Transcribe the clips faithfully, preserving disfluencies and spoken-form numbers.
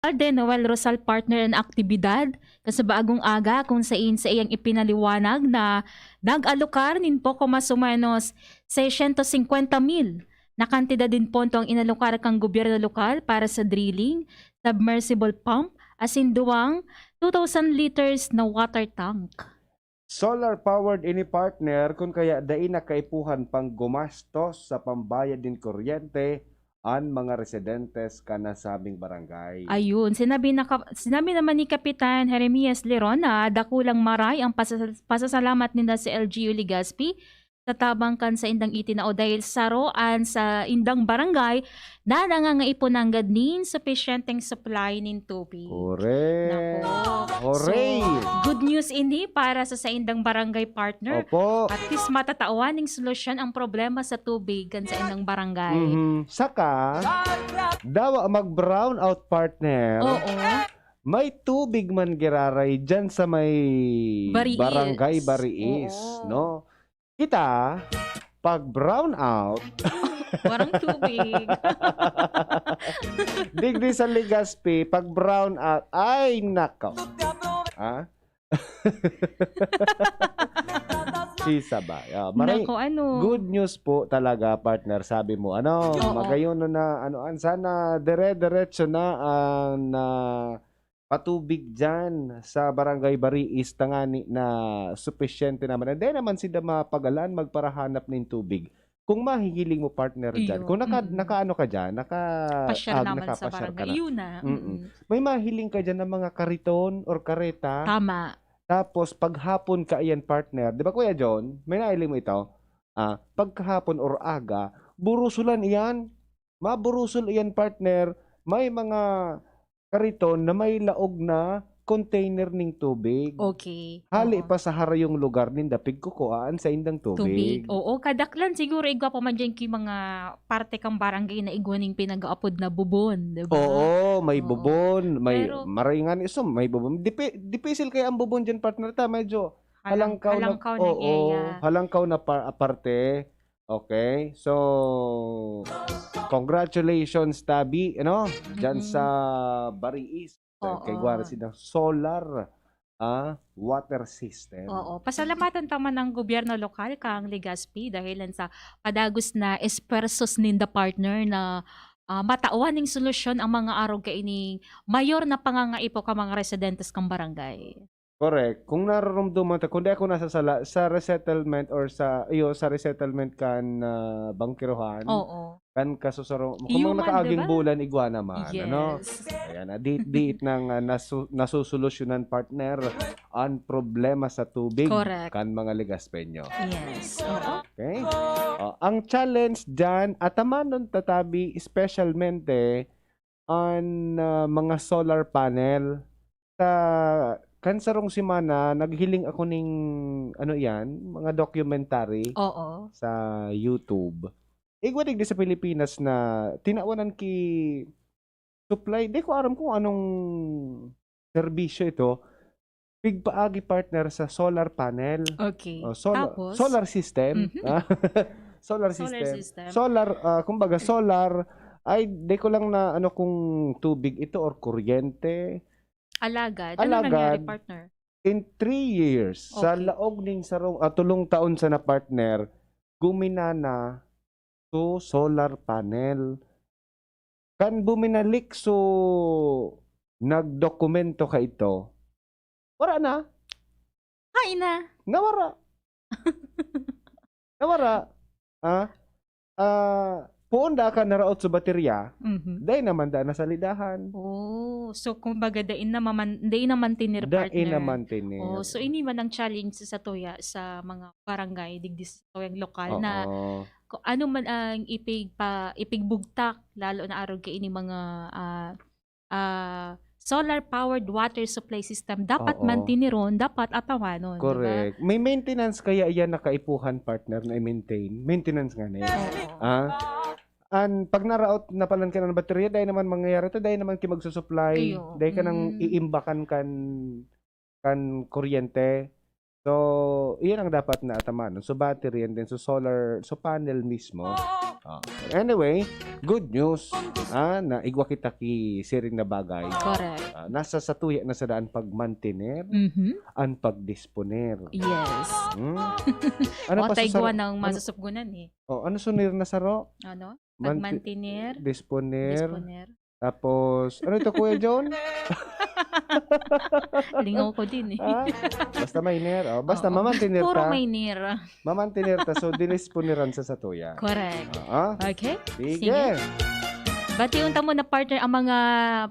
Alde Noel Rosal, partner, an aktibidad kan sa bagong aga, kung sain saiyang ipinaliwanag na nag-alokar nin poko mas o menos seiscientos cincuenta mil na kantidad nin pondo ang inalokar kan gobyerno lokal para sa drilling, submersible pump, asin duwang two thousand liters na water tank. Solar-powered ini, partner, kun kaya dai na kaipuhan pang gumastos sa pambayad nin kuryente an mga residentes kan nasabing barangay. Ayun, sinabi na ka-, sinabi naman ni Kapitan Jeremias Leron na dakulang maray ang pasasal-, pasasalamat ninda sa L G U Legazpi sa tabang kan saindang itinao dahil saro an saindang barangay na nangangaipo nanggad nin supisyenteng supply nin tubig. Correct. Nako. Hooray! So, good news ini para sa saindang barangay, partner. Opo. At least matatawan ning solusyon ang problema sa tubig kan saindang barangay. Mhm. Saka, dawa mag-brownout, partner. Oo. May tubig man giraray dyan sa may Bariis. Barangay Bariis, Oo. no? Kita, pag brown out, Walang tubig. Digdi sa Legazpi, pag brown out, ay nako. Ha? Sisa ba? Ah, maray-, Nako, ano? Good news po talaga, partner, sabi mo. Ano, Oo. magayon na, ano, an-, sana dire-diretso na ang, ah, patubig diyan sa Barangay Bariis, tangani na supisyente naman. And then naman sinda mapagalan magparahanap nin tubig. Kung mahihiling mo, partner, diyan. Iyo, Kung naka-, mm. nakaano ka diyan, naka-, Pasyar ah, naman sa nakapasyar ka barangay. na. Yun na, Mm-mm. mm. May mahiling ka diyan ng mga kariton or kareta. Tama. Tapos, paghapon ka iyan, partner. Di ba, Kuya John? May nahiling mo ito? Ah, pagkahapon or aga, burusulan iyan. Maburusol iyan, partner. May mga kariton na may laog na container ning tubig. Okay. Hali Oo. pa sa harayong lugar ninda pigkukuhaan saindang tubig. Tubig. Oo, kadaklan siguro igwa pa man diyan ki mga parte kang barangay na igwa ning pinag-aapod na bubon, di ba? Oo, may Oo. bubon, may Pero maray nga ni isom, may bubon. Dipi-, dipisil kaya ang bubon diyan, partner, ta? Medyo Halang-, halangkaw na, halangkaw na oo, area. halangkaw na pa-, parte. Okay? So, congratulations, Tabi, ano? Diyan Mm-mm. sa Bariis. Oo. Kay Guara sila solar, ah, water system. Oo. Pasalamatan pa man ang gobyerno lokal, kang Legazpi, dahil sa padagos na esfuerzos ninda, partner, na, ah, matawan ning solusyon ang mga arog kaining mayor na pangangaipo ka mga residentes kang barangay. Correct. Kung nararomdoman ta, kung di ako nasasala, sa resettlement or sa, iyo, sa resettlement kan, ah, bangkerohan, Oo. kan kasusaro-, kung Iyo mga man, nakaaging di ba? bulan, igwa naman, ano? Yes. Ayan, ah, diit-diit nang, ah, nasu-, nasusolusyonan, partner, ang problema sa tubig Correct. kan mga Legaspeño. Yes. Oo. Okay? Oh, ang challenge dyan, atamanon ta, Tabi, espesyalmente, an, ah, mga solar panel. Sa kan sarong semana, naghiling ako ning, ano iyan, mga documentary Oo. sa YouTube. Igwa digdi sa Pilipinas na tinawanan ki supply, di ko aram kung anong serbisyo ito. Pigpaagi, partner, sa solar panel. Okay. O, sola-, Tapos? solar system. Mhm. Ah, solar Solar system. system. Solar, ah, kumbaga, solar, ay, di ko lang na, ano, kung tubig ito or kuryente. Alagad. Ano Alagad. nangyari, partner? In three years, sa Okay. laog ning sarong, ah, tulong taon sana, partner, guminana so solar panel. Kan buminalik so nagdokumento kaito, wara na. Hain na. Nawara. Nawara. Ah? Ah, poon da ka naraot sa baterya, Mhm. dai naman da nasalidahan. Oh, so kumbaga dai na maman-, dai na mantener, Dai partner. na mantener. Oh, so ini man ang challenge sa tuya sa mga barangay digdi sa tuyang lokal na Oo. kung ano man ang ipigpa-, ipigbugtak, lalo na arog kaini mga, ah, ah, solar-powered water supply system, dapat Oo. mantineron, dapat atawanon, di ba? Correct. May maintenance kaya yan na kaipuhan, partner, na i-maintain? Maintenance nga na yan. Oo. Ah? An, pag naraot na palan ka ng baterya, dahil naman mangyayari to, dahil naman ki magsusupply, Iyo. dahil ka nang Mm. iimbakan kan, kan kuryente. So, iyan ang dapat na atamanon. So, battery and then so solar, so panel mismo. Ah, anyway, good news, ah, na igwa kita ki siring na bagay. Correct. Ah, nasa satuya na sa daan pagmantener, Mhm. ang pagdisponer. Yes. Hmm? Ano pa sa igwa sar- ng ano- masusubgunan eh. Oh, ano sunir na saro? Ano? Manti- Pagmantener. Disponer. Disponer. Tapos, ano ito, Kuya John? Lingaw ko din eh. Ah, basta may ner. Oh, basta Oo. mamantener Puro ta. may ner. Mamantener ta. So, dinisponiran sa satuya. Correct. Ah, Okay? sige. Sige. Bation ta muna, partner, ang mga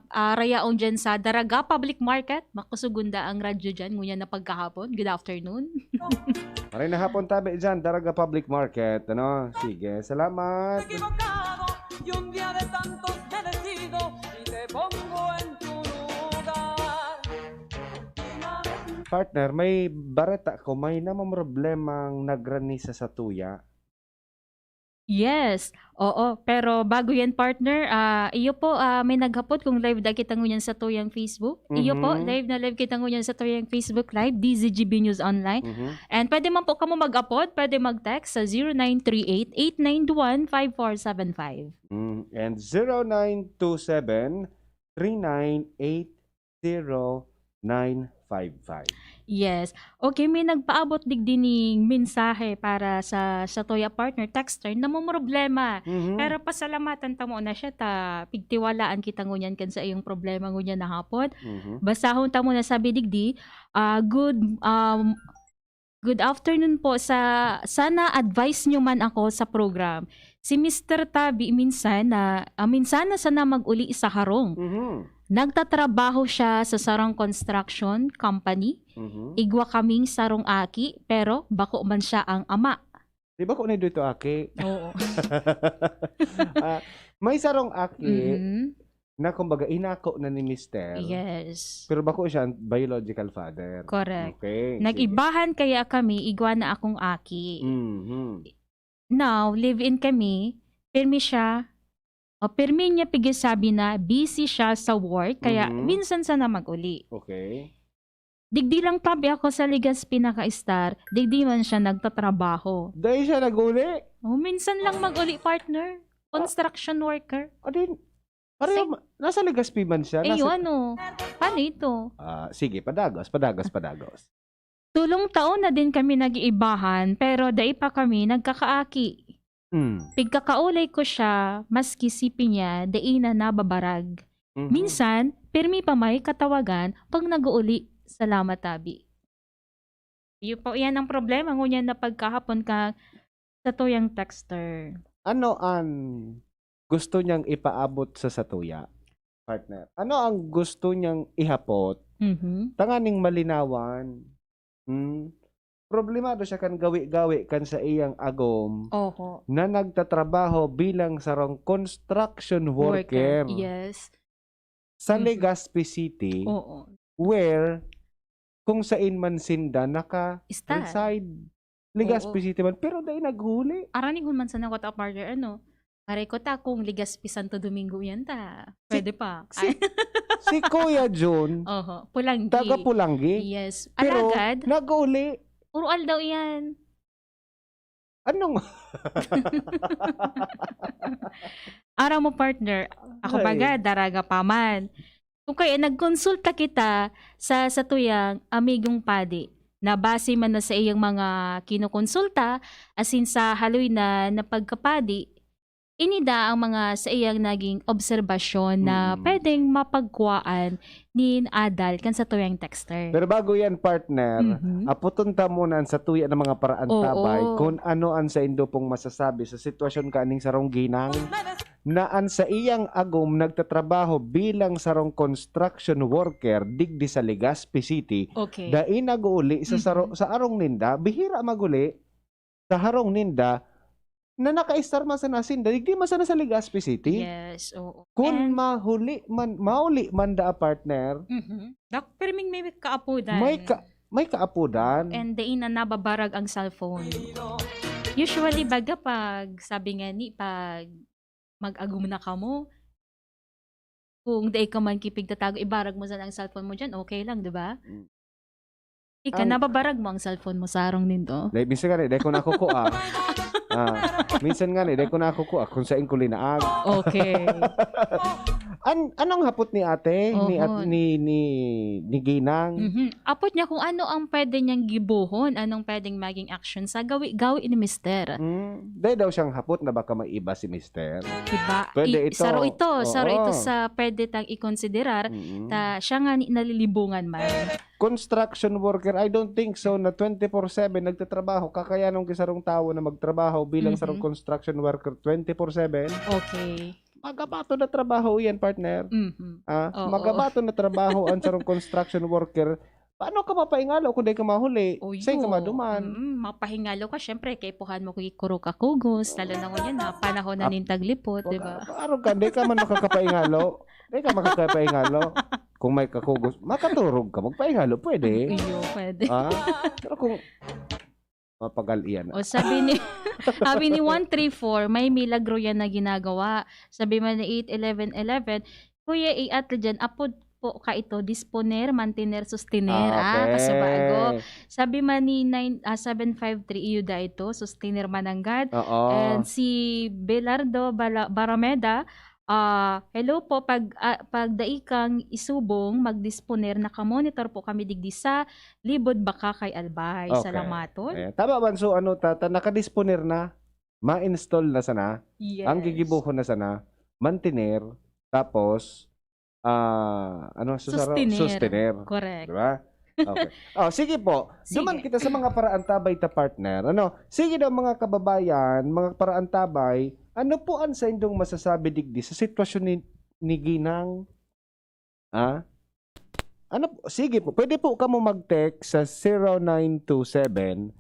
ah, rayaon dyan sa Daraga Public Market. Makusog gunda ang radyo dyan. Ngunyan na pagkahapon. Good afternoon. Maray na hapon tabi dyan, Daraga Public Market. Ano? Sige, salamat. Equivocado y un día de tantos bendecido y te pongo en tu lugar. Partner, may bareta ko, may namamroblemang nagrani sa satuya. Yes. Oo. Pero bago yan, partner, ah, iyo po, ah, may naghapot kung live da kita ngunyan sa tuyang Facebook. Iyo po, Mhm. live na live kita ngunyan sa tuyang Facebook Live, D Z G B News Online. Mhm. And pwede man po kamo mag-apod, pwede mag-text sa zero nine three eight, eight nine one, five four seven five. Mm, and zero nine two seven, three nine eight, zero nine five five. Yes. Okay, may nagpaabot digdi ning mensahe para sa, sa tuya, partner, texter, namomroblema. Mhm. Pero pasalamatan ta muna siya ta pigtiwalaan kita ngunyan kan sa iyong problema ngunyan na hapon. Mhm. Basahon ta muna, sabi digdi, ah, good, um, good afternoon po. Sa, sana advice nyo man ako sa program. Si Mister Tabi minsan na, ah, minsan na sana mag-uli sa harong. Mhm. Nagtatrabaho siya sa sarong construction company. Mhm. Igwa kaming sarong aki, pero bako man siya ang ama. Di ba kung ano dito, aki? Oo. Ah, may sarong aki Mhm. na kumbaga inako na ni mister. Yes. Pero bako siya ang biological father. Correct. Okay. Nag-ibahan kaya kami, igwa na akong aki. Mhm. Now, live-in kami, pirmi siya, o pirmi niya pigisabi na busy siya sa work, kaya Mhm. minsan sana mag-uli. Okay. Digdi lang tabi ako sa Legazpi naka-stay, digdi man siya nagtatrabaho. Dahil siya nag-uli? Oh, minsan lang mag-uli, partner. Construction worker. Adin, pareho, Sing- ma- nasa Legazpi man siya. Eh, Nasa, ano? Paano ito? Ah, sige, padagos, padagos, padagos. Tulong taon na din kami nag-iibahan, pero dai pa kami nagkakaaki. Mm. Pigkakaulay ko siya, maski sipi niya, dai na nababarag. Mhm. Minsan, pirmi pa may katawagan pag nag-uuli. Salamat, tabi. Iyo po, yan ang problema. Ngunyan na pagkahapon ka sa tuyang texter. Ano ang gusto niyang ipaabot sa satuya, partner? Ano ang gusto niyang ihapot? Mhm. Tanganing malinawan. Hmm? Problemado siya kan gawi-gawi kan sa iyang agom Oho. na nagtatrabaho bilang sarong construction worker Yes. sa Mhm. Legazpi City, Oo. where kung sain man sinda naka-reside. Stay. Legazpi Oo. City man, pero dai naghuli. Aranihon man sana ko ta, partner, ano? Aray ko ta, kung Legazpi Santo Domingo yan ta. Si- Pwede pa. Si, Ay, si Kuya Jun, oho, Pulanggi. taga Pulanggi, Yes. pero Alagad, nag-uli. puro aldaw yan. Anong... Aram mo, partner, ako Ay. baga, daraga pa man. Kung kaya, nagkonsulta kita sa, sa tuyang amigong padi. Nabase man na sa iyang mga kinukonsulta, asin sa haloy na, na pagkapadi, inida ang mga sa iyang naging obserbasyon na Mm. pwedeng mapagkuhaan nin adal kan sa tuyang texter. Pero bago yan, partner, Mhm. aputon ta muna ang satuya ng mga paraan Oo. tabay kung ano ang saindo pong masasabi sa sitwasyon kaning sarong ginang na ang sa iyang agom nagtatrabaho bilang sarong construction worker digdi sa Legazpi City, Okay. dai nag-uuli sa saro, Mhm. sa arong ninda, bihira mag-uli sa harong ninda na naka-stay man sana sinda, digdi man sana sa Legazpi City. Yes, oo. Kung And mahuli man, mauli man da, partner, Mhm. Dak, pirming may kaapudan. may ka-, may kaapudan. And dai na nababarag ang cellphone. Usually, baga pag, sabi nga ni, pag mag-agom na kamo, kung dai ka man kipigtatago, ibarag mo sana ang cellphone mo dyan, okay lang, di ba? Mm. Ika, ang nababarag mo ang cellphone mo sa arong nindo? Dai, minsan nga, dai ko nakukua. Ah, minsan nga, dai ko nakukua kung saan ko linaag. Okay. An-, anong hapot ni ate? Ni at-, Ohon. ni, ni, ni Ginang? Mhm. Apot niya kung ano ang pwede niyang gibohon, anong pwedeng maging action sa gawi-gawi ni mister. Hmm, dai daw siyang hapot na baka may iba si mister. Diba? Pwede I-, ito. saro ito, saro Oo. ito sa pwede tang ikonsiderar, Mm. ta siya nga ni-, nalilibungan man. Construction worker, I don't think so na twenty-four seven nagtatrabaho. Kakayanon ki sarong tawo na magtrabaho bilang Mhm. sarong construction worker twenty-four seven. Okay. Magabato na trabaho yan, partner. Mhm. Ah, Oo. magabato na trabaho ang sarong construction worker. Paano ka mapaingalo kung di ka mahuli? O Saan ka yun. maduman? Mm, mapahingalo ka, syempre, kaipuhan mo kay kuro ka kugos, lalo na ngunyan na panahon na Ap-, nin taglipot, wag di ba? ka, arog ka, di ka man makakapaingalo. Di ka makakapaingalo. Kung may kakugos, makaturog ka, magpaingalo, pwede. Iyo, pwede. Ah, pero kung mapagal iyan. O, sabi ni, sabi ni one three four, may milagro yan na ginagawa. Sabi man ni eight eleven eleven, Kuya, i-add ka dyan, apod po ka ito, disponer, mantener, sostener. Ah, Ah, okay. kasubago. Sabi man ni nine, ah, seven five three, iyo da ito, sostener mananggad. Oo. And si Belardo Bala-, Barameda, ah, "Hello po, pag, ah, pag dai kang isubong, magdisponer, nakamonitor po kami digdi sa Libod, Bacacay, Albay." Okay. Salamaton. Ayan. Tama man, so ano, ta-, ta-, nakadisponer na, ma-install na sana, Yes. ang gigibohon na sana, mantener, tapos, ah, ano, susaro-, Sustener. sustener. Correct. Di ba? Okay. Oh, sige po. Sige. Duman kita sa mga paraantabay ta, partner. Ano? Sige daw, mga kababayan, mga paraantabay, ano po ang saindong masasabi digdi sa sitwasyon ni, ni Ginang? Ah? Ano po? Sige po. Pwede po kamo mag-text sa zero nine two seven,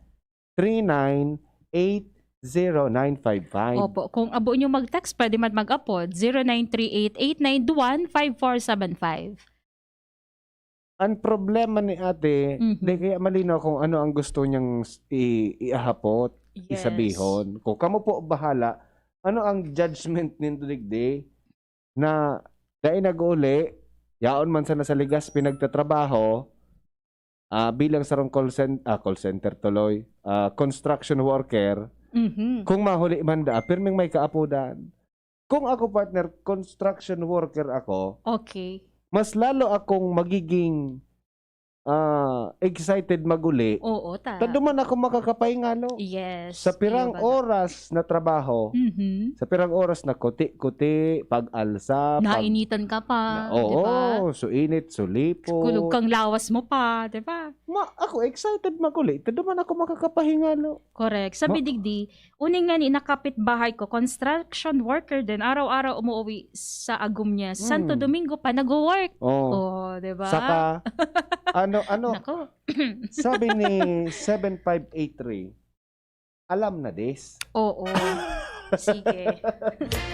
three nine eight zero nine five five. Opo. Kung abo nyo mag-text, pwede man mag-apod. Zero nine three eight eight nine one five four seven five. Ang problema ni ate, Mhm. di kaya malinaw kung ano ang gusto niyang s-, i-, iahapot, Yes. isabihon. Kung kamo po bahala, ano ang judgment nindo digdi na dai nag-uli, yaon man sana sa Legazpi nagtatrabaho, ah, bilang sarong call cen-, ah, call center tuloy, ah, construction worker, Mhm. kung mahuli man da, pirming may kaapodan. Kung ako, partner, construction worker ako, Okay. mas lalo akong magiging, ah, excited mag-uli. Oo, ta. Ta duman ako makakapahingalo. Yes, Sa pirang iyo ba na? oras na trabaho, Mhm. sa pirang oras na kuti-kuti, pag-alsa, pag Nainitan ka pa, na, di ba? oo, so init, so lipo. Kulog kang lawas mo pa, di ba? Ma-, ako excited mag-uli. Ta duman ako makakapahingalo. Correct. Sabi Ma- digdi, uning ngani nakapit bahay ko, construction worker din, araw-araw umuuwi sa agom niya. Santo Mm. Domingo pa, nagwo-work. Oh. Oh, di ba? Saka, ano, ano, Nako. sabi ni seven five eight three, alam na this. Oo. Sige.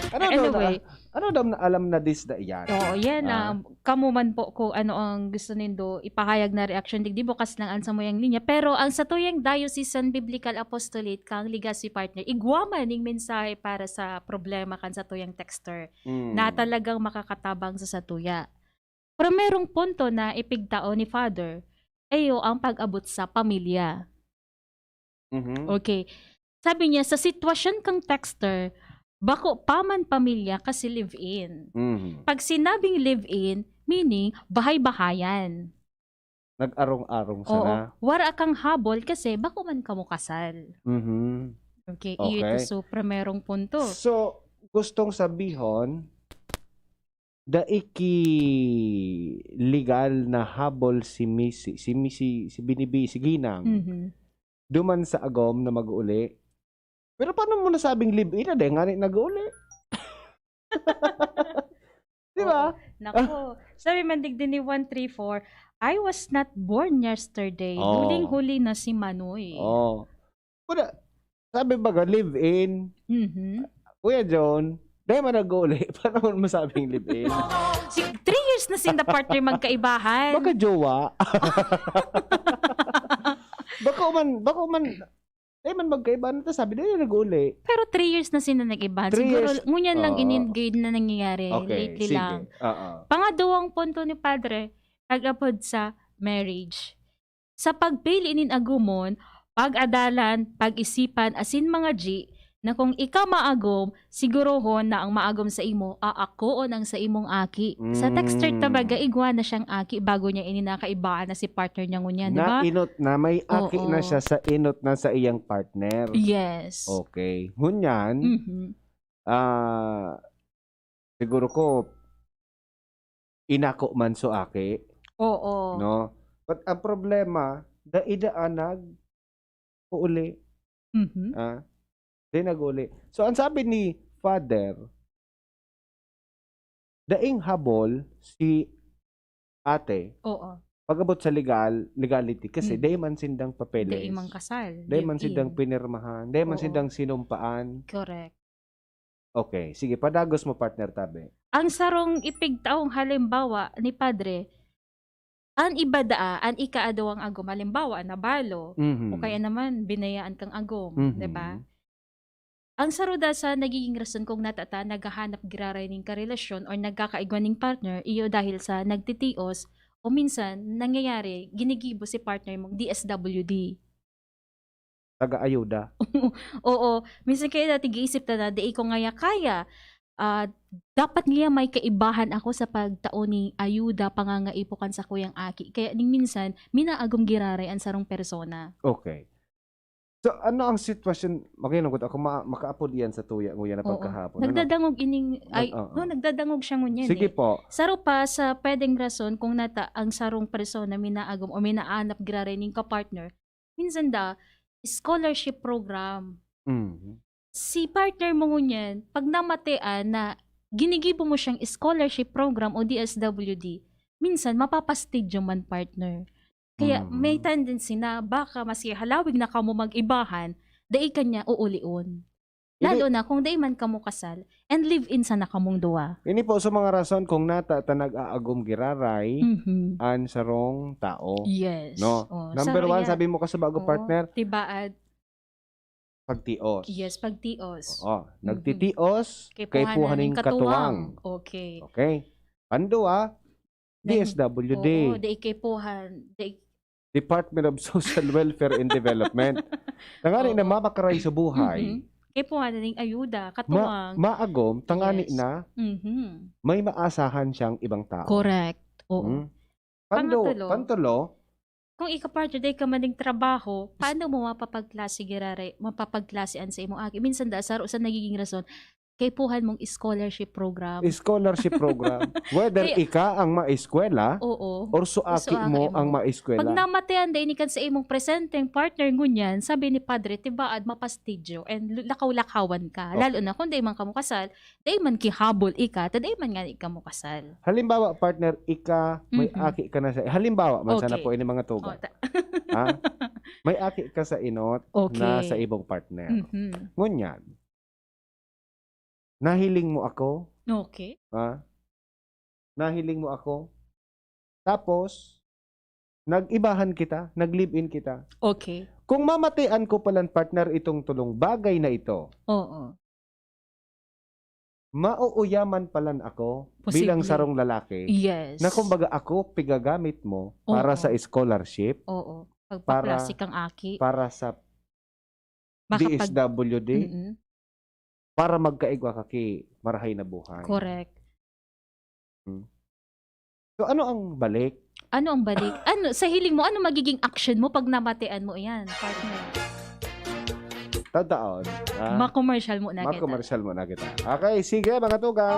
Ano daw na, Anyway. ano daw na alam na this na iyan? Oo, yan, Ah. ah, kamo man po kung ano ang gusto nindo ipahayag na reaksyon, digdi bukas lang an samuyang linya. Pero ang satuyang Diocesan Biblical Apostolate kang Legazpi, partner, igwa man ning mensahe para sa problema kan satuyang texter Mm. na talagang makakatabang sa satuya. Primerong punto na ipigtao ni Father, iyo ang pag-abot sa pamilya. Mhm. Okay. Sabi niya, sa sitwasyon kang texter, bako pa man pamilya kasi live-in. Mhm. Pag sinabing live-in, meaning, bahay-bahayan. Nag-arong-arong Oo. sana. Wara kang habol kasi bako man kamo kasal. Mhm. Okay, iyo ito. Okay. So, primerong punto. So, gustong sabihon, dai ki legal na habol si Misi, si Misi, si Binibi, si Ginang. Mhm. Duman sa agom na mag-uli. Pero paano mo nasabing live-in na dai ngani nag-uli? Di ba? Oo. Nako. Sabi man digdi ni one three four, "I was not born yesterday. Oh. Huling-huli na si Manoy." Oh. Wala. Sabi baga, live-in. Mhm. Kuya John, dai man nag-uli. Paano mo masabing live-in? Si-, three years na sinda, partner, magkaibahan. Baka jowa. Bako man, bako man, dai man magkaiba. Ano to sabi? Dai nag-uli. Pero three years na sinda nag-ibahan. Three Siguro, years. Ngunyan lang Oo. in-engage na nangyayari. Okay, Lately sige. lang. Oo. Pangadawang punto ni Padre, nag-apod sa marriage. Sa pagpili nin agumon, pag-adalan, pag-isipan, asin mga G, na kung ika maagom, sigurohon na ang maagom sa imo, aakoon ang sa imong aki. Sa texter Mm. talaga, igwa na siyang aki bago niya ini nakaibahan na si partner niya ngunyan, di ba? Nainot na, may aki na Oo. siya sa inot na sa iyang partner. Yes. Okay. Ngunyan, Mhm. ah, siguro ko, inako man so aki, Oo. no? But ang problema, dai daa nag-uuli. Mhm. Ah, dai nag-uuli. So, ang sabi ni Father, daing habol si ate Oo. pag-abot sa legal, legality, kasi Mhm. dai man sindang papeles. Dai man kasal, Dai man sindang live-in. pinirmahan, dai man Oo. sindang sinumpaan. Correct. Okay, sige, padagos mo, partner, tabi. Ang sarong ipigtaong halimbawa ni Padre, an iba daa, an ikaadwang agom, halimbawa, nabalo, Mhm. o kaya naman, binayaan kang agom, Mhm. di ba? Ang saro daa sa nagiging rason kung nata ta naghahanap giraray nin karelasyon or nagkakaigwa nin partner, iyo dahil sa nagtitios o minsan nangyayari, ginigibo si partner mong D S W D. Taga-ayuda. Oo. Minsan kaya dati giisip ta na, "Dai ko ngaya kaya. Ah, dapat ngaya may kaibahan ako sa pagtao nin ayuda, pangangaipo kan sakuyang aki." Kaya ning minsan, minaagom giraray an sarong persona. Okay. So, ano ang sitwasyon? Maghinugod ako, ma-, makaapod iyan sa tuya, nguya na Oo. pagkahapon, ano? Nagdadangog ining, Nag-, ay, oo. no, nagdadangog siya ngunyan Sige eh. po. Saro pa sa pwedeng rason kung nata ang sarong persona minaagom o minaanap giraray nin kapartner, minsan da, scholarship program. Mhm. Si partner mo ngunyan, pag namatean na ginigibo mo siyang scholarship program o D S W D, minsan mapapastidyo man, partner. Kaya Mhm. may tendency na baka maski halawig na kamo mag-ibahan, dai ka niya uulion. Lalo Ini na kung dai man kamo kasal and live-in sana kamong duwa. Ini po sa mga rason kung nata ta nag-aagom giraray Mhm. an sarong tao. Yes. No? Oh, Number saro one, iyan. sabi mo kasi bago, Oo. partner, Tibaad. pagtios. Yes, pagtios. Oo. Mhm. Nagtitios, Kaipuhan kaipuhan nin nin katuwang. katuwang. Okay. Okay. Pandua, Nan-, D S W D. oo, dai kaipuhan, dai Department of Social Welfare and Development. Tangani na Oo. mapakaray sa buhay. Mhm. Kaipuhan na ning ayuda, Ma-, katuwang. maagom, tangani Yes. na Mhm. may maasahan siyang ibang tao. Correct. Oo. Hmm? Pando-, Pangatulo, pantulo, kung ika partner, dai ka man ning trabaho, paano mo mapapagklase giraray, mapapagklase an sa imong aki? Minsan da, saro sa nagiging rason, kaipuhan mong scholarship program. Scholarship program. Whether Kaya ika ang maeskwela Oo. or so O so aki aki mo mo. ang maeskwela. Pag namatean da ini kan sa imong presenteng partner ngunyan, sabi ni Padre, tibaad, mapastidyo and lu-, lakaw-lakawan ka. Okay. Lalo na kung dai man kamo kasal, dai man kihabol ika, ta dai man ngani kamo kasal. Halimbawa, partner, ika, may Mhm. aki ka na sa, halimbawa man sana Okay. po ini mga tugang. O, ta- Ha? May aki ka sa inot na Okay. sa ibong partner. Mhm. Ngunyan, nahiling mo ako? Okay. Ha? Nahiling mo ako? Tapos, nag-ibahan kita, nag-live-in kita. Okay. Kung mamatean ko palan, partner, itong tulong bagay na ito, Oo. mauuyaman palan ako Posible. bilang sarong lalaki Yes. na kumbaga ako pigagamit mo para Oo. sa scholarship, Oo. para, Pagpaklase kang aki. para sa Makapag- D S W D, Mm-mm. para magkaigwa ka ki marahay na buhay. Correct. Hmm. So, ano ang balik? Ano ang balik? Ano, sa hiling mo, ano magiging action mo pag namatean mo iyan, partner? Tataon. Ah, Ma-commercial muna kita. Ma-commercial muna kita. Okay, sige, mga tugang.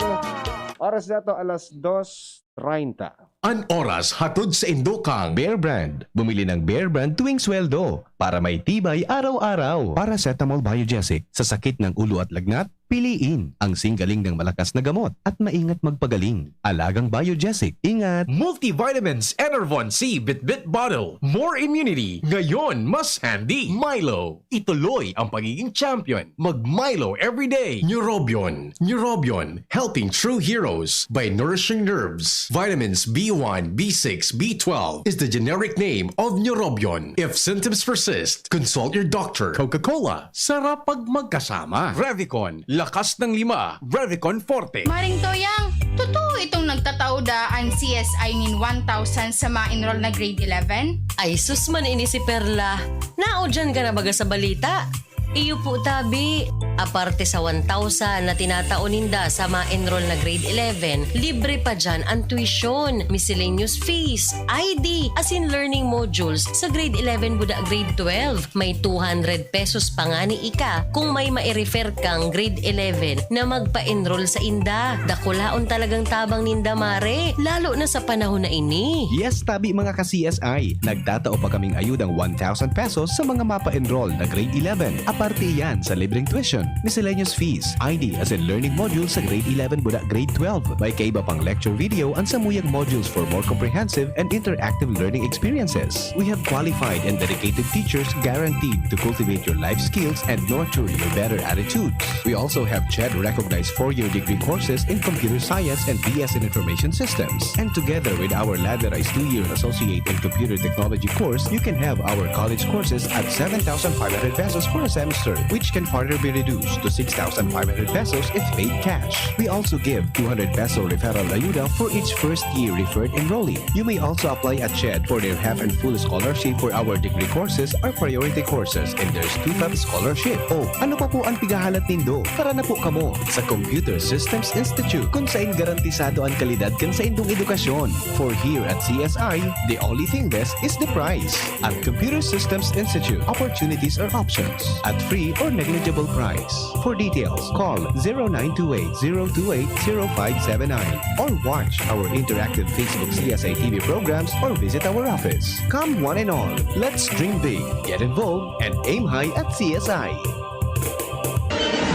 Oras na to, alas dos treinta. An oras hatod sa indo kang Bear Brand. Bumili ng Bear Brand tuwing sweldo para may tibay araw-araw. Paracetamol Biogesic sa sakit ng ulo at lagnat, piliin ang singgaling ng malakas na gamot at maingat magpagaling. Alagang Biogesic, ingat! Multivitamins Enervon C Bitbit Bottle. More immunity. Ngayon, mas handy. Milo. Ituloy ang pagiging champion. Mag Milo everyday. Neurobion. Neurobion. Helping true heroes by nourishing nerves. Vitamins B one, B six, B twelve is the generic name of Neurobion. If symptoms persist, consult your doctor. Coca-Cola. Sarap pag magkasama. Revicon. Lakas ng lima. Revicon Forte. Maring Toyang, totoo Sakto itong nagtatao da an C S I nin one thousand sa ma-enroll na grade eleven? Ay, sus man ini si Perla. Naudyan ka na baga sa balita? Iyo po, tabi. Aparte sa one thousand na tinatao ninda sa ma-enroll na grade eleven, libre pa dyan ang tuition, miscellaneous fees, I D, asin learning modules sa grade eleven buda grade twelve. May two hundred pesos pa ngani ika kung may mai-refer kang grade eleven na magpa-enroll sa inda. Dakulaon talagang tabang ninda, mare, lalo na sa panahon na ini. Yes, tabi, mga ka-C S I. Nagtatao pa kaming ayudang one thousand pesos sa mga mapa-enroll na grade eleven. Aparte iyan sa libreng tuition, miscellaneous fees, I D asin learning modules sa grade eleven buda grade twelve. May kaiba pang lecture video an samuyang modules for more comprehensive and interactive learning experiences. We have qualified and dedicated teachers guaranteed to cultivate your life skills and nurture your better attitudes. We also have CHED-recognized four-year degree courses in computer science and B S in information systems. And together with our ladderized two-year associate in computer technology course, you can have our college courses at seven thousand five hundred pesos for a semester, which can further be reduced to six thousand five hundred pesos if paid cash. We also give two hundred peso referral ayuda for each first-year referred enrollee. You may also apply at CHED for their half and full scholarship for our degree courses or priority courses, and there's two-fifths scholarship. Oh, ano pa po ang pighahalat nindo? Tara na po kamo sa Computer Systems Institute, kung sain garantisado ang kalidad kan saindong edukasyon. For here at C S I, the only thing best is the price. At Computer Systems Institute, opportunities are options at free or negligible price. For details, call zero nine two eight zero two eight zero five seven nine or watch our interactive Facebook C S I T V programs or visit our office. Come one and all, let's dream big, get involved, and aim high at C S I.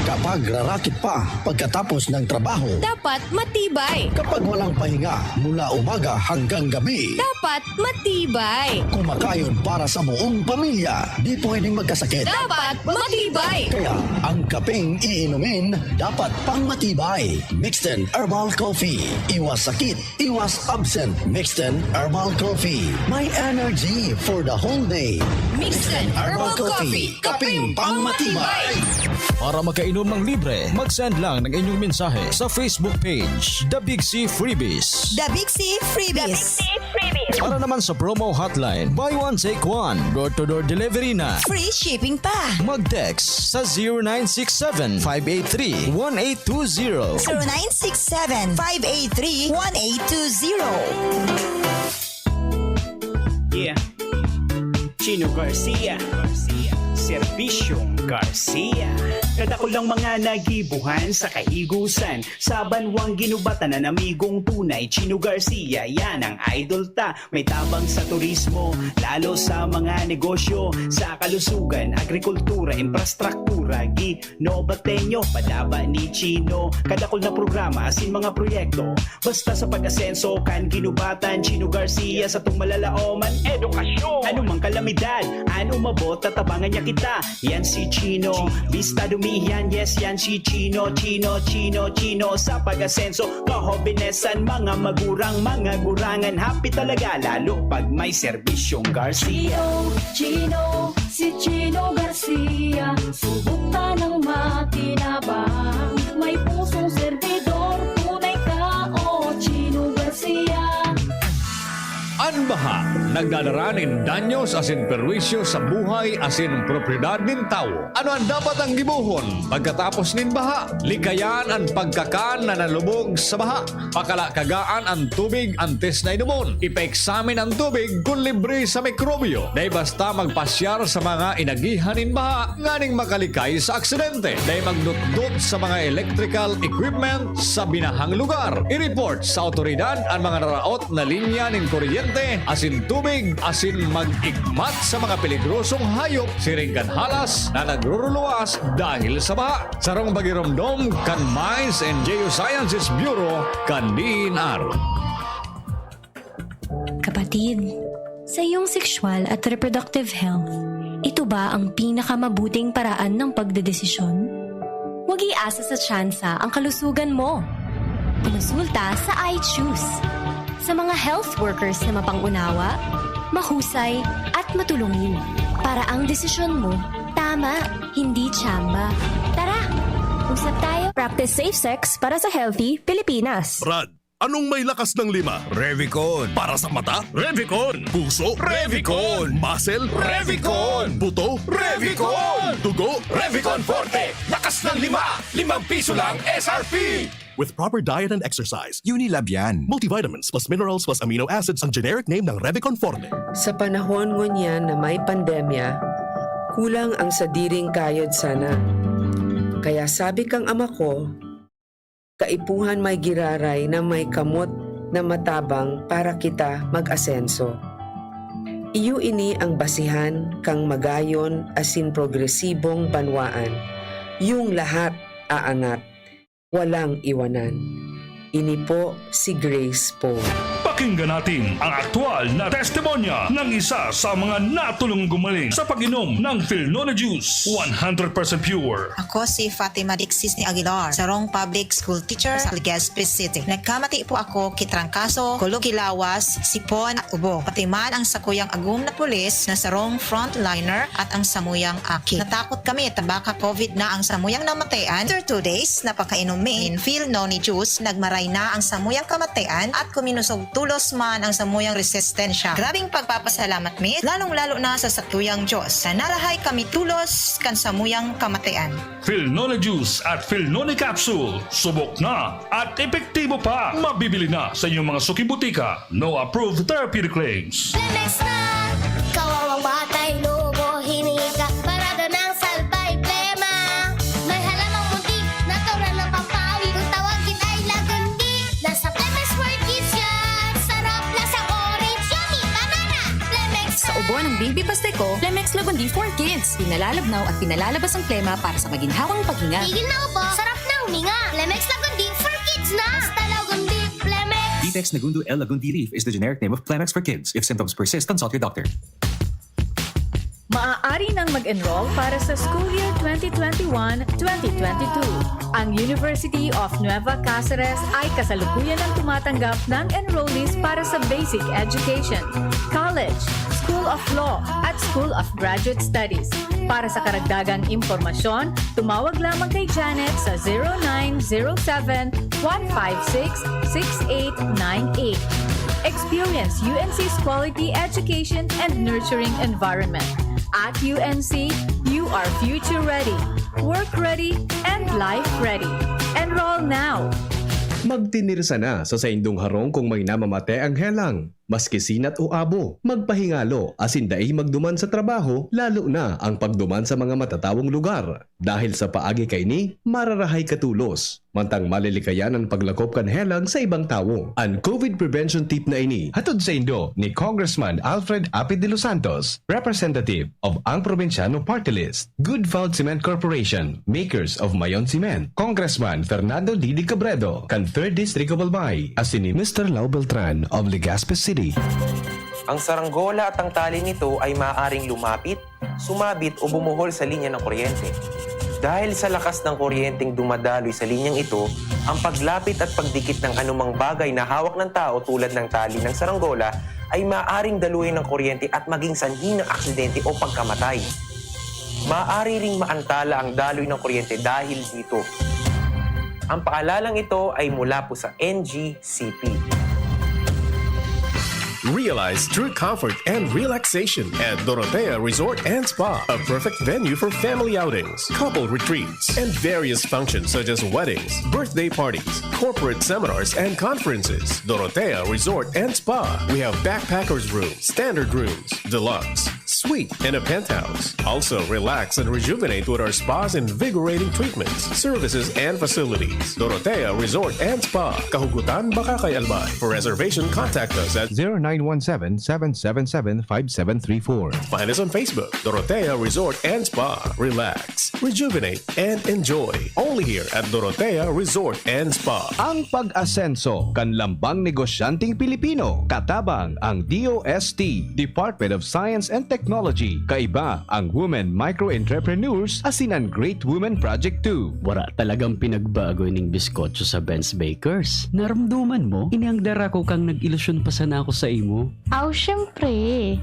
Kapag rarakit pa pagkatapos ng trabaho, dapat matibay. Kapag walang pahinga mula umaga hanggang gabi, dapat matibay. Kumakain para sa buong pamilya, di pwedeng magkasakit. Dapat matibay. Kaya ang kapeng iinumin dapat pang matibay. Mixten Herbal Coffee. Iwas sakit, iwas absent. Mixten Herbal Coffee. May energy for the whole day. Mixten Herbal Coffee. Kapeng pangmatibay. Para makainom ng libre, mag-send lang ng inyong mensahe sa Facebook page, The Big C Freebies. The Big C Freebies. Para naman sa promo hotline, buy one, take one, door-to-door delivery na. Free shipping pa. Mag-text sa zero nine six seven, five eight three, one eight two zero. Zero nine six seven, five eight three, one eight two zero. Yeah. Chino Garcia. Serbisyong Garcia. Kadakulang mga nagibuhan sa kaigusan, sa banwang ginubatan na amigong tunay. Chino Garcia, yan ang idol ta. May tabang sa turismo, lalo sa mga negosyo, sa kalusugan, agrikultura, infrastruktura, gi-, Nobateño, padaba ni Chino. Kadakul na programa, asin mga proyekto. Basta sa pag-asenso kan ginubatan, Chino Garcia sa tung malalaoman. Edukasyon! Anumang kalamidad, an umabot, tatabangan niya kita. Yan si Chino. Bista dumiyan, yes, yan si Chino. Chino, Chino, Chino. Sa pag-asenso, kahobenesan, mga magurang, mga gurangan. Happy talaga, lalo pag may serbisyong Garcia. Chino, Chino, si Chino Garcia. Subok tanang makinabang. May pusong servidor, tunay ka, o Chino Garcia. An baha nagdadara nin danyos asin perwisyo sa buhay asin propiedad nin tawo. Ano an dapat ang gibohon pagkatapos nin baha? Likayan an pagkakan na nalubog sa baha. Pakalakagaan an tubig antes na inomon. Ipaeksamin an tubig kun libre sa mikrobyo. Dai basta magpasyar sa mga inagihan nin baha nganing makalikay sa aksidente. Dai magdutdot sa mga electrical equipment sa binahang lugar. I-report sa awtoridad an mga naraot na linya nin kuryente asin tubig asin mag-igmat sa mga peligrosong hayop siring kan halas na nagruruluwas dahil sa baha. Sarong pagiromdom kan Mines and Geosciences Bureau kan D E N R. Kapatid, sa iyong sexual at reproductive health, ito ba ang pinakamabuting paraan ng pagdedesisyon? Huwag iasa sa tsansa ang kalusugan mo. Kumonsulta sa I Choose. Sa mga health workers na mapang-unawa, mahusay, at matulungin. Para ang desisyon mo, tama, hindi tsamba. Tara, usap tayo. Practice safe sex para sa healthy Pilipinas. Brad, Anong may lakas ng lima? Revicon. Para sa mata? Revicon. Puso? Revicon. Muscle? Revicon. Buto? Revicon. Dugo? Revicon Forte. Lakas ng lima. Limang piso lang S R P. With proper diet and exercise. Unilab yan. Multivitamins plus minerals plus amino acids ang generic name ng Revicon Forte. Sa panahon ngunyan na may pandemya, kulang ang sadiring kayod sana. Kaya sabi kang ama ko, "Kaipuhan may giraray na may kamot na matabang para kita mag-asenso." Iyo ini ang basihan kan magayon asin progresibong banwaan, yung lahat aangat, walang iwanan. Ini po si Grace Poe. Pakinggan natin ang aktual na testimonya ng isa sa mga natulong gumaling sa pag-inom ng Filnone Juice, one hundred percent pure. Ako si Fatima Dixis ni Aguilar, sarong public school teacher sa Legazpi City. Nagkamati po ako ki trangkaso, kulog ki lawas, sipon at ubo. Pati man ang sakuyang agom na pulis na sarong frontliner at ang samuyang aki. Natakot kami ta baka covid na ang samuyang namatayan. After two days na pagkainom mi nin Filnone Juice, nagmaray na ang samuyang kamatayan at kuminosog tolos man ang samuyang resistensya. Grabing pagpapasalamat mi, lalong-lalo na sa satuyang Diyos, na narahay kami tolos kan samuyang kamatayan. Filnone Juice at Filnone Capsule, subok na at epektibo pa. Mabibili na sa inyong mga suking botika. No approved therapeutic claims. Flemex na! Kawawang batay, lobo, hininga, parada ng salbay, plema. May halamang muntik, natural na pampawi. Kung tawagin ay lagundi, nasa Flemex World Kids yan. Sarap, lasang orange, yummy, banana. Flemex Sa ubo ng baby pastiko, Flemex Lagundi for Kids. Pinalalabnaw at pinalalabas ang plema para sa maginhawang paghinga. Tigil na ubo, sarap na huminga. Flemex Lagundi for Kids na! Basta Lagundi, Flemex! Vitex Nagundo L Lagundi Leaf is the generic name of Flemex for Kids. If symptoms persist, consult your doctor. Maaari nang mag-enroll para sa school year twenty twenty-one, twenty twenty-two. Ang University of Nueva Caceres ay kasalukuyan ang tumatanggap ng enrollees para sa basic education, college, School of Law, at School of Graduate Studies. Para sa karagdagang impormasyon, tumawag lamang kay Janet sa zero nine zero seven, one five six, six eight nine eight. Experience U N C's quality education and nurturing environment. At U N C, you are future ready, work ready, and life ready. Enroll now! Magtinirsa na sa saindong harong kung may namamate ang helang. Maski sinat o abo, magpahingalo asin dai magduman sa trabaho, lalo na ang pagduman sa mga matatawong lugar. Dahil sa paagi kaini, mararahay ka tolos, mantang malilikayan an paglakop kan helang sa ibang tawo. An covid prevention tip na ini, hatod saindo ni Congressman Alfred Apid de los Santos, representative of Ang Probinsyano Party List. Good Found Cement Corporation, makers of Mayon Cement. Congressman Fernando Didi Cabredo, kan Third District of Albay, asin ni Mister Lau Beltran of Legazpi City. Ang saranggola at ang tali nito ay maaaring lumapit, sumabit o bumuhol sa linya ng kuryente. Dahil sa lakas ng kuryenteng dumadaloy sa linyang ito, ang paglapit at pagdikit ng anumang bagay na hawak ng tao tulad ng tali ng saranggola ay maaaring daluyan ng kuryente at maging sanhi ng aksidente o pagkamatay. Maaari ring maantala ang daloy ng kuryente dahil dito. Ang paalalang ito ay mula po sa N G C P. Realize true comfort and relaxation at Dorotea Resort and Spa, a perfect venue for family outings, couple retreats, and various functions such as weddings, birthday parties, corporate seminars, and conferences. Dorotea Resort and Spa. We have backpackers room, standard rooms, deluxe, suite, and a penthouse. Also, relax and rejuvenate with our spa's invigorating treatments, services, and facilities. Dorotea Resort and Spa, Kahugutan, Bacacay, Albay. For reservation, contact us at zero nine one seven, seven seven seven, five seven three four. Find us on Facebook, Dorotea Resort and Spa. Relax, rejuvenate, and enjoy. Only here at Dorotea Resort and Spa. Ang pag-asenso kan lambang negosyanteng Pilipino, katabang ang D O S T, Department of Science and Technology. Technology. Kaiba ang Women Micro Entrepreneurs asin an Great Women Project two. Wara talagang pinagbago ning biskotso sa Ben's Bakers. Naramdaman mo? Ini ang darako kang nag-ilusyon pa sana ako sa imo. Aw, syempre.